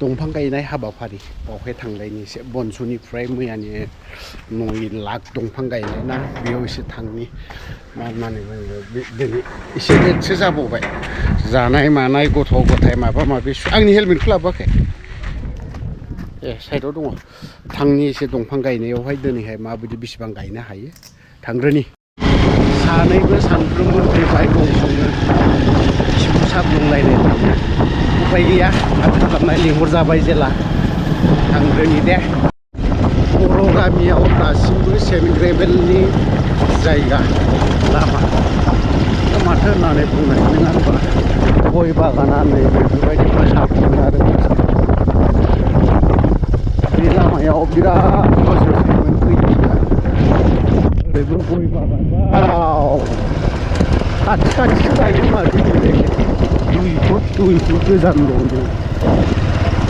दंफां गायनाय हाबाफारि बावहाय थांनायनि एसे बनसुनिफ्राय मैयानि 9 लाख दंफां गायनाय ना बेयाव एसे थांनि मा होननानै बुङो दिनै एसे लेटसो जाबावबाय जानाय मानाय गथ' गथाय माबा माबि आंनि हेलमेटखौ लाबोआखै ए साइडआव दङ थांनि एसे दंफां गायनायावहाय दिनैहाय माबायदि बेसेबां गायनो हायो थांग्रोनि सानैबो सानफ्रोमबो फैबाय गंखौनो खिबुसाब लंलायनाय थाङो उफाय गैया माथो खालामनाय लिंहर जाबाय जेला थांग्रोनि दे बर' गामियाव दासिमबो सेन्ट ग्रेभेलनि जायगा लामा माथो होननानै बुंनाय नङा होनबा गय बागाना नै बेफोरबायदि फोसाबगोन आरो बे लामायाव बिराद मोसौमोन फैयोब्ला ओरैबो गय बागान खाथि खाथिसो गायदों माथो 2 फुट गोजान दं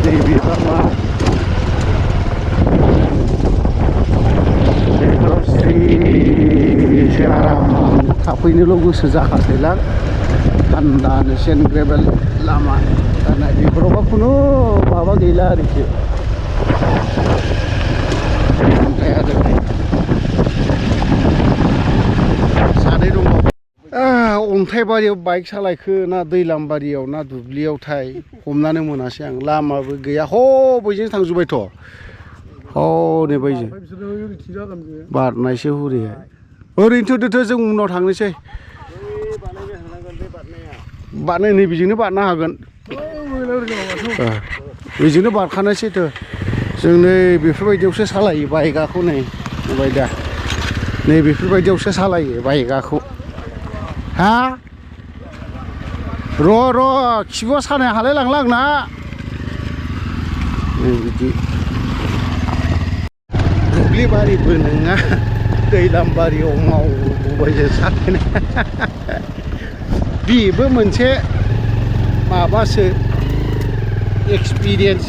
नैबेबा मा बेफोराव स्रिसो आराम थाफैनोल' गोसो जाखासैलां थान्दानो सेन्ट ग्रेभेल लामा दाना बेफोरावबा खुनु माबा गैला आरोखि ओमफ्राय आरो सानै दङ अन्थाइबारियाव बाइक सालायखो ना दैलामबारियाव ना दुब्लियावथाय हमनानै मोनासै आं लामाबो गैया ह बैजों थांजोब्बायथ' हनै बैजों बारनायसो हरैहाय ओरैनोथ' दोथो जों उनाव थांनोसै बारनाय नै बेजोंनो बारनो हागोन बेजोंनो बारखानोसैथो जों नै बेफोरबायदियावसो सालायो बाइकआखौ नै नुबाय दा नै बेफोरबायदियावसो सालायो बाइकआखौ हा र' खिबुआ सानाय हालाय लांला आंना नै बिदि दुब्लिबारिबो नङा दैलामबारियाव मावबोबायसो सालायनाय बेबो मोनसे माबासो एक्सपिरियेन्स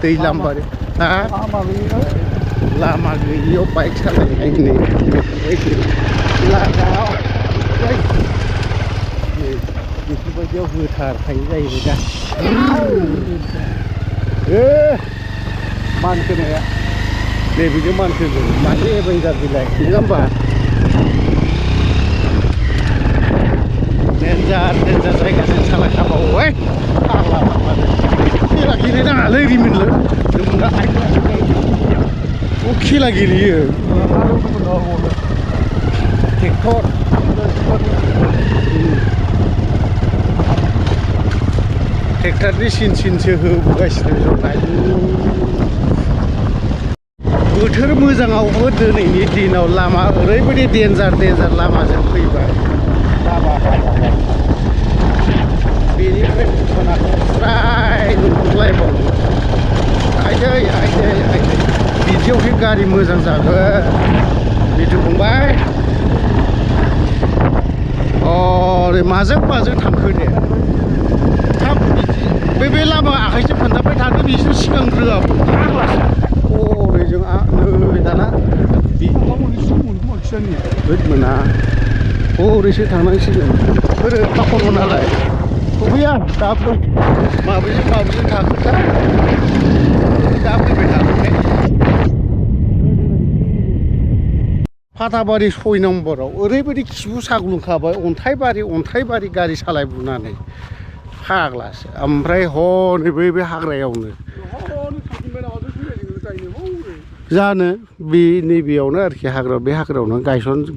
दैलामबारि हा लामा गैयियाव बाइक सालायनाय नै बेफोरबायदि लामायाव बेफोरबायदियाव होथारखायो जाहैबाय दा मानखोनाया दे बिजों मानखोगोन माथो एभेन्जार बिलाय नङा होमबा देन्जार जायगाजों सालायखाबावो फाग्ला खेला गेलेनो नाङालै रिमिनलो नोंना खेला गेलेयो ट्रेक्टर ट्रेक्टरनि सिनसो होबोगासिनो जनाय बोथोर मोजाङावबो दिनैनि दिनाव लामा ओरैबायदि देन्जार लामाजों फैबाय बेनिफ्राय भुटानाखौ फ्राय नुहुरलायबावो आइदै बिदियावहाय गारि मोजां जागोन बिदि फंबाय अरे माजों थांखो दे थाब बे लामा आखाइजों खोन्थाबाय थादो बिसोर सिगांग्रोआ ओरैजों नै दाना मोना ओरैसो थांनांसिगोन ओरै खाखर नालाय सफैया दाबो माबोरैजों थाखोथा दा फैबाय थागोन फाथाबारि 6 नम्बराव ओरैबायदि खिबु साग्लुंखाबाय अन्थाइबारि गारि सालायबोनानै फाग्लासो ओमफ्राय हनै बे हाग्रायावनो जानो बे नैबेयावनो आरोखि बे हाग्रायावनो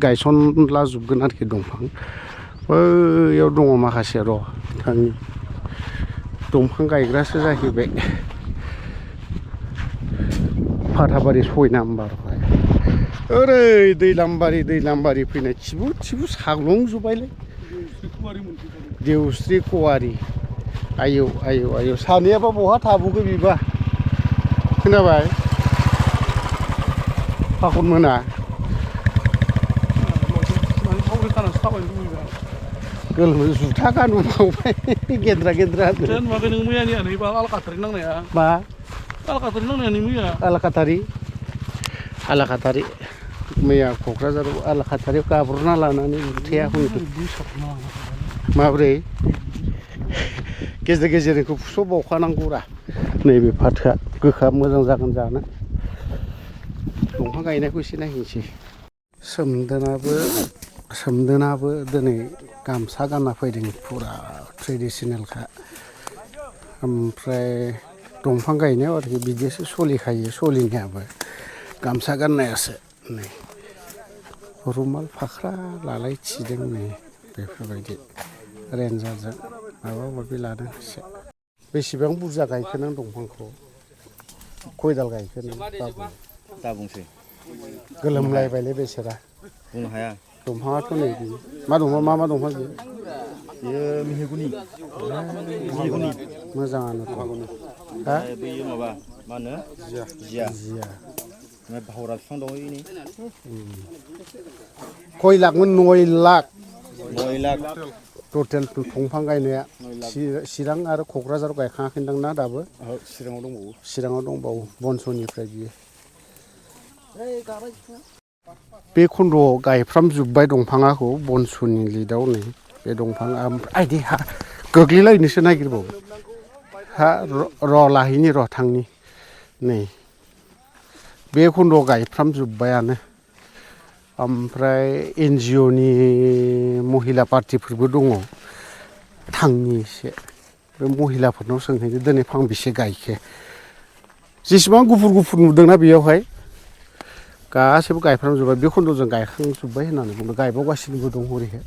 गायसनला जोबगोन आरोखि दंफां बैयाव दङ माखासे र' थांनि दंफां गायग्रासो जाहैबाय फाथाबारि 6 नाम्बारावहाय ओरै दैलामबारि फैनाय खिबु साग्लुंजोब्बायलै देवस्रि कवारि आयौ सानैयाबा बहा थाबोगो बिबा खोनाबाय फाखन मोना गोलोम जुथा गानबोबावबाय गेन्द्रा नुवाखै नों मैयानिया नैबा आलाकाटारि नांनाया मा आलाकाटारि नांनाया नै मैया आलाकाटारि मैया क'क्राझाराव आलाकाटारियाव गाब्र'ना लानानै जुथाया हनदों माब्रै गेजेर गेजेरखौ फुस' बावखानांगौरा नैबे फाथोआ गोखा मोजां जागोन जानो दंफां गायनायखौ एसे नायनोसै सोमदोनाबो दिनै गामसा गानना फैदों फुरा ट्रेडिसनेलखा ओमफ्राय दंफां गायनायाव आरोखि बिदिसो सोलिखायो सोलिनायाबो गामसा गाननायासो नै रुमाल फाख्रा लालाय थिदों नै बेफोरबायदि रेन्जारजों माबा माबि लादों एसे बेसेबां बुरजा गायखो नों दंफांखौ खयदाल गायखो नों बाबु दा बुंसै गोलोमलायबायलै बेसेरा बुंनो हाया दंफाङाथ' नै बियो मा दंफां मा दंफां बियो बेयो मेहेगुनि मोजाङानो हा बेयो माबा मा होनो जिया ओमफ्राय भावरा बिफां दङ इनि खय लाखमोन 9 लाख 9 लाख टटेल दंफां गायनाया चिरां आरो क'क्राझाराव गायखाङाखैदां ना दाबो चिराङाव दंबावो बनस'निफ्राय बियो बे खन्द'आव गायफ्रामजोब्बाय दंफाङाखौ बनस'नि लिडआव नै बे दंफाङा आइदि हा गोग्लैलायनोसो नागिरबावो हा र' लाहैनि र' थांनि नै बे खन्द'आव गायफ्रामजोब्बायानो ओमफ्राय NGOनि महिला पार्टिफोरबो दङ थांनि एसे बे महिलाफोरनाव सोंहैनो दिनै फांबेसे गायखो जेसेबां गुफुर नुदोंना बेयावहाय गासैबो गायफ्रामजोब्बाय बे खन्द'जों गायखांजोब्बाय होननानै बुंदों गायबावगासिनोबो दं हरैहाय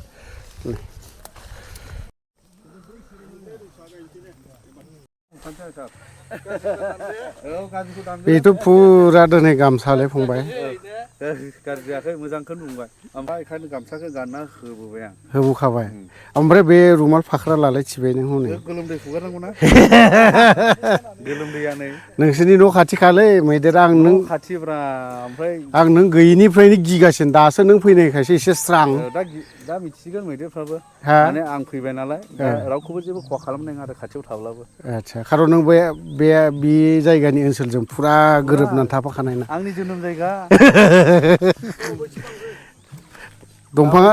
बेथ' फुरा दिनै गामसालै फंबाय गाज्रि जायाखै मोजांखौनो बुंबाय ओमफ्राय ओंखायनो गामसाखौ गानना होबोबाय आं होबोखाबाय ओमफ्राय बे रुमाल फाख्रा लालाय थिबाय नों हनै गोलोमदै फुगारनांगौ ना गोलोमदैया नै नोंसोरनि न' खाथिखालै मैदेरा न' खाथिब्रा ओमफ्राय आं नों गैयिनिफ्रायनो गिगासिनो दासो नों फैनायखायसो एसे स्रां दा मिथिगोन मैदेरफ्राबो हा माने आं फैबाय नालाय दा रावखौबो जेबो खहा खालामनाय नङा आरो खाथियाव थाब्लाबो आदसा खारन नों बे जायगानि ओनसोलजों फुरा गोरोबनानै थाफाखानाय ना आंनि जोनोम जायगा दंफाङा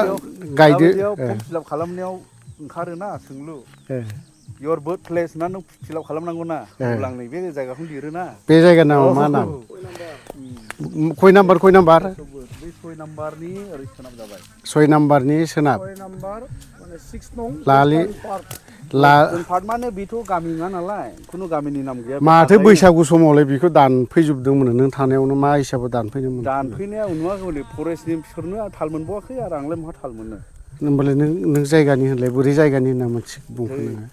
गायदो फर्म फिलाप खालामनायाव ओंखारोना सोंलु योर बार्थ प्लेस ना नों फिलाप खालामनांगौ ना अब्ला आं नैबे जायगाखौ लिरोना बे जायगा नामा मा नाम खय नाम्बार बे 6 नाम्बारनि ओरै सोनाब जाबाय 6 नाम्बारनि सोनाब 6 नाम्बार माने 6 नं लालि जों पार्ट माने बेथ' गामि नङा नालाय खुनु गामिनि नाम गैया माथो बैसागु समावलाय बेखौ दानफैजोबदोंमोन नों थानायावनो मा हिसाबै दानफैदोंमोन दानफैनाया नुवाखै फरेस्टनि बिसोरनो थाल मोनबावाखै आरो आंलाय बहा थाल मोनो होनबालाय नों जायगानि होनलाय बोरै जायगानि होनना मोनसे बुंखो नोङो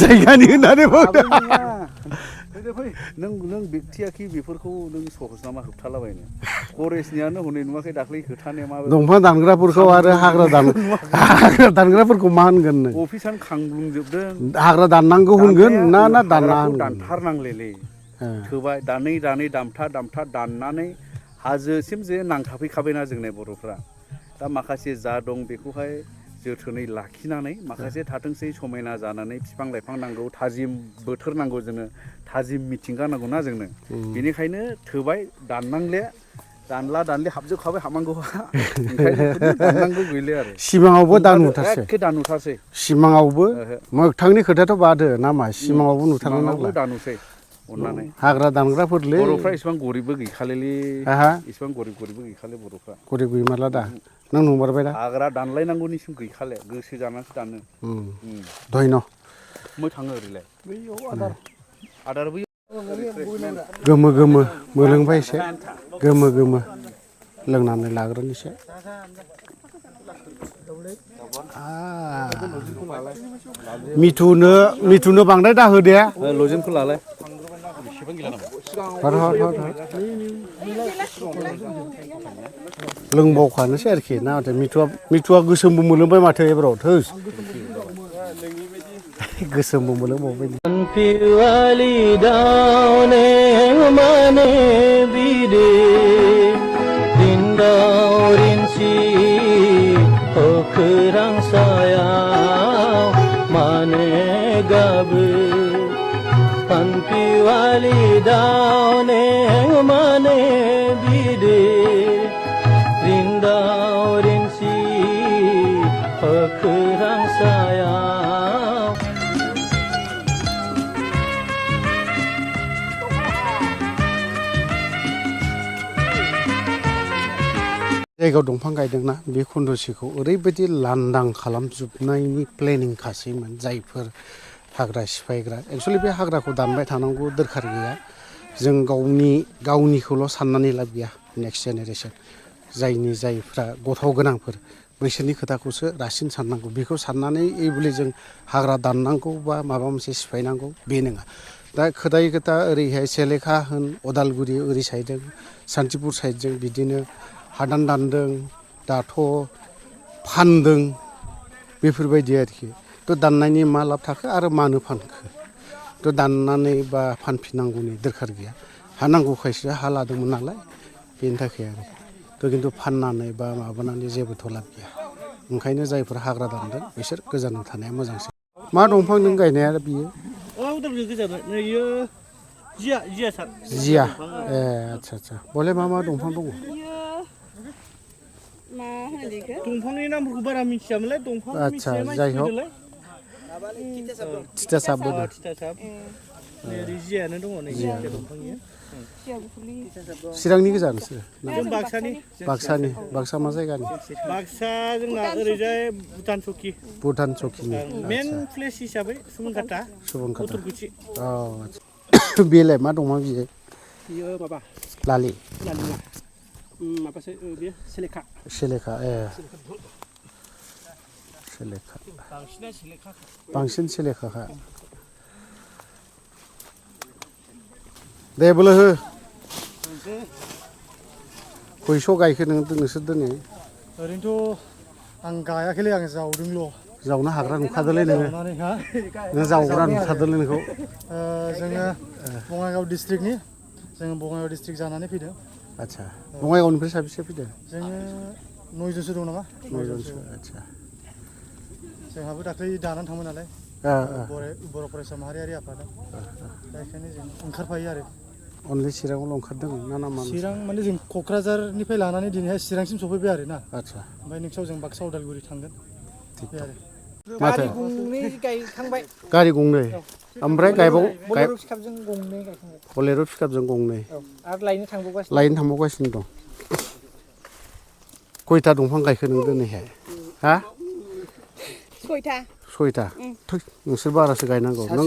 जायगानि होननानै बुंदों नों बेक्तियाखि बेफोरखौ नों सहस नामा होबथालाबायनो फरेस्टनियानो हनै नुवाखै दाख्लै होबथानाया मा दंफां दानग्राफोरखौ आरो हाग्रा दानग्राफोरखौ मा होनगोन नों अफिसानो खांब्लुंजोबदों हाग्रा दाननांगौ होनगोन ना दानना दानथारनांलेलै थोबाय दानै दामथा दाननानै हाजोसिम जे नांथाफैखाबायना जोंनि बर'फ्रा दा माखासे जा दं बेखौहाय जोथोनै लाखिनानै माखासे थाथोंसै समायना जानानै बिफां लाइफां नांगौ थाजिम बोथोर नांगौ जोङो थाजिम मिथिंगा नांगौना जोंनो बेनिखायनो थोबाय दाननांले दानलि हाबजोबखाबाय हाबनांगौआ ओंखायनो दाननांगौ गैले आरो सिमाङावबो दाननुथारसै सिमाङावबो मोगथांनि खोथायाथ' बादो ना मा सिमाङावबो नुथारनो नांला दानुसै अननानै हाग्रा दानग्राफोरलै बर'फ्रा इसेबां गरिबबो गैखालेलै इसेबां गरिबबो गैखाले बर'फ्रा गरिब गैमारला दा नों नुमारबाय दा हाग्रा दानलायनांगौनिसिम गैखाले गोसो जानानैसो दानो धयन' थाङो ओरैलाय आदार बै गोमो मोलोंबाय एसे गोमो लोंनानै लाग्रोनोसै मिथुनो बांद्राय दाहो दे लजेनखौ लालाय लोंबावखानोसै आरोखि ना माथो मिथुआ गोसोमबो मोलोंबाय माथो एबाराव थोस गोसोमबो मोलोंबावबाय जायगायाव दंफां गायदोंना बे खन्द'सेखौ ओरैबायदि लांदां खालामजोबनायनि प्लेनिं खासैमोन जायफोर हाग्रा सिफायग्रा एक्सुवेलि बे हाग्राखौ दानबाय थानांगौ दरखार गैया जों गावनिखौल' साननानै लाब गैया नेक्स्ट जेनेरेसन जायफ्रा गथ' गोनांफोर बैसोरनि खोथाखौसो रासिन साननांगौ बेखौ साननानै एबोले जों हाग्रा दाननांगौ बा माबा मोनसे सिफायनांगौ बे नङा दा खोथायै खोथा ओरैहाय सेलेखा होन अदालगुरि ओरै साइडजों सान्थिपुर साइडजों बिदिनो हादान दानदों दाथ' फानदों बेफोरबायदि आरोखि थ' दाननायनि मा लाब थाखो आरो मानो फानखो थ' दाननानै बा फानफिननांगौनि दरखार गैया हा नांगौखायसो हा लादोंमोन नालाय बेनि थाखाय आरो थ' खिन्थु फाननानै बा माबानानै जेबोथ' लाब गैया ओंखायनो जायफोर हाग्रा दानदों बिसोर गोजानाव थानाया मोजांसिन मा दंफां नों गायनाया बियो जिया ए आदसा बले मा दंफां दङ दंफांनि नामफोरखौ बारा मिथियामोनलाय दंफां आदसा जाय हक तितासाबबो दं जियानो दङ नै दंफांनिया चिरांनि गोजा नोंसोर जों बाक्सानि बाक्सा मा जायगानि बाक्सा जोंना ओरैजाय भुटान चकिनि मेन प्लेस हिसाबै सुबनखाता उत्तरगुचि बेलाय मा दंफां बियो माबा लालि माबासो बेयो सेलेखा ए सेलेखा बांसिन सेलेखाखा दे बोलो हो खयस' गायखो नोंसोर दिनै ओरैनोथ' आं गायाखैलै आं जावदोंल' जावनो हाग्रा नुखादोंलै नों जावग्रा नुखादोंलै नोंखौ जोङो बङाइगाव डिस्ट्रिक्टनि जोङो बङाइगाव डिस्ट्रिक्ट जानानै फैदों आदसा बङाइगावनिफ्राय साबेसे फैदों जोङो 9 जनसो दं नामा 9 जनसो आदसा जोंहाबो दाख्लै दानानै थांबाय नालाय बर' फरायसा माहारियारि आफादा दा बेखायनो जों ओंखारफायो आरो अनलि चिराङावल' ओंखारदों ना मा चिरां माने जों क'क्राझारनिफ्राय लानानै दिनैहाय चिरांसिम सफैबाय आरो ना आदसा ओमफ्राय नेक्स्टआव जों बाक्सा उदालगुरि थांगोन बे आरो माथो गारि गंनै गायखांबाय गारि गंनै ओमफ्राय बलेर' पिकआपजों गंनै गायखांबाय बलेर' पिकआपजों गंनै आरो लायनो थांबावगासिनो दं खयथा दंफां गायखो नों दिनैहाय हा 6था नोंसोर बारासो गायनांगौ नों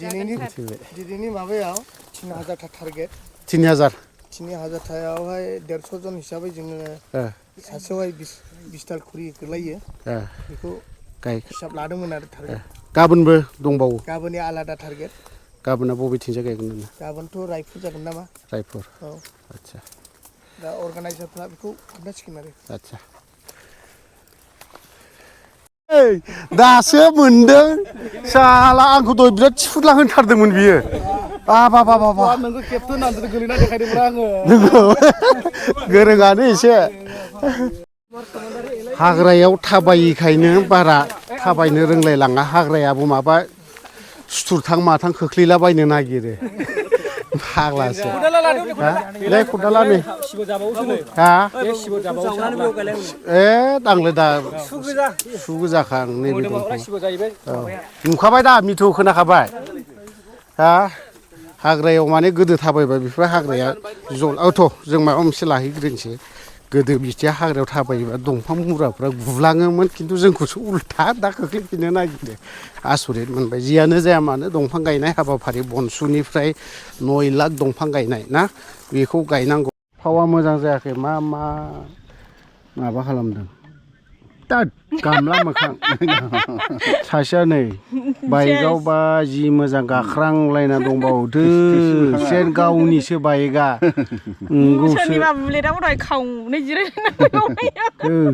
दिनैनि माबायाव 3000 था टारगेट 3000 थायावहाय 150 जन हिसाबै जोङो सासेयावहाय 20 दाल खरि गोलैयो बेखौ हिसाब लादोंमोन आरो टारगेट गाबोनबो दंबावो गाबोननि आलादा टारगेट गाबोनना बबेथिंजाय गायगोन नों गाबोनथ' रायपुर जागोन नामा रायपुर औ आदसा दा अर्गानाइजारफ्रा बेखौ खोन्थासिगोन आरो आदसा दासो मोनदों साला आंखौ दहाय बिराद थिफुदला होनथारदोंमोन बियो बाबा नोंखौ खेबथो होननानै गोलैना देखायदोंमोन आङो नोंगौ गोरोङानो एसे हाग्रायाव थाबायिखायनो बारा थाबायनो रोंलायलाङा हाग्रायाबो माबा सुथुरथां माथां खोख्लैलाबायनो नागिरो फाग्लासो ले खदाला नै हा दांलै दा सु गोजाखा नैबे नुखाबाय दा मिथु खोनाखाबाय हा हाग्रायाव माने गोदो थाबायबाय बेफोर हाग्राया औथ' जों माबा मोनसे लाहैग्रोनोसै गोदो बिथिया हाग्रायाव थाबायोबा दंफां मुराफ्रा गुलाङोमोन खिन्थु जोंखौसो उल्था दा खोख्लैफिननो नागिरो आसरित मोनबाय जियानो जाया मानो दंफां गायनाय हाबाफारि बनसुनिफ्राय 9 लाख दंफां गायनाय ना बेखौ गायनांगौ फावा मोजां जायाखै मा माबा खालामदों दा गामला मोखां सासेया नै बाइकआव बा जि मोजां गाख्रांलायना दंबावदो जेन गावनिसो बाइकआ सोरनिबा बुलेटआव दहाय खावनै जिरायनानै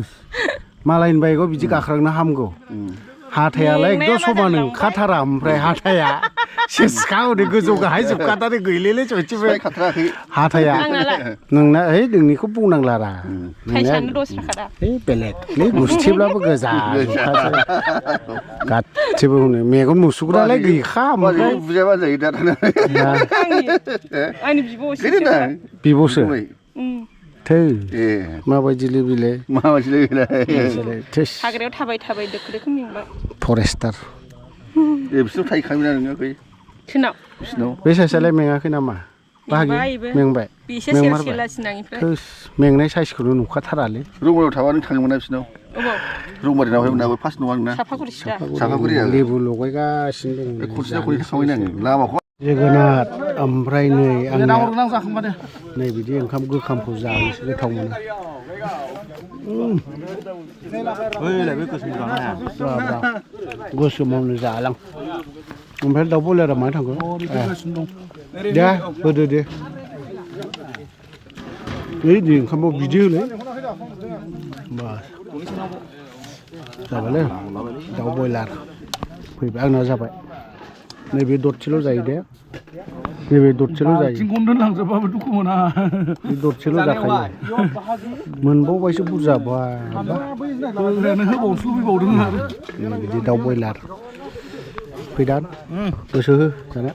मालायनि बाइकआव बिदि गाख्रांनो हामगौ हाथायालाय एकदम समान ओंखारथारा ओमफ्राय हाथाया सेसखा हनै गोजौ गाहाय जोबखाथारो गैलेले सयथिबो हाथाया नोंना नोंनिखौ बुंनांला रा बेलेगलै गुस्थिब्लाबो गोजा गासिबो हनै मेगन मुसुग्रालाय गैखा ओमफ्राय बिब'सो थै माबायदिलै बिलाय हाग्रायाव थाबाय दोखो दोखो मेंबाय फरेस्टार बिसोर थाहैखायोना नोङो सोरनाव बे सासेयालाय मेङाखै नामा बाहागि मेंबाय बेसे सेरसेला सिनांनिफ्राय मेंनाय साइसखौनो नुखाथारालै रुमाव थाबा नों थांनो मोना बिसिनाव अबाव रुमारिनाव होनाबो फार्स्ट नङा नोंना साफागुरिसो दा साफागुरिया लेबु लगायगासिनो दङ बे खनसेना खननै थांबाय आङो लामाखौ जोगोनार ओमफ्राय नै आंना नै बिदि ओंखाम गोखामखौ जानोसो गोथाव मोनो गोसोमावनो जालां ओमफ्राय दाउ बयलारा मानो थांगौ दे होदो दे नै ओंखामाव बिदै होलै बास जाबायलै दाउ बयलार फैबाय आंना जाबाय नैबे दरसेल' जायो दे नैबे दरसेल' जायो दोनलांजोबाबो दुखु मोना बे दरसेल' जाखायो मोनबावबायसो बुरजा बा होबावनोसो लुबैबावदों आरो बिदि दाउ बयलार फैदान गोसो हो जानो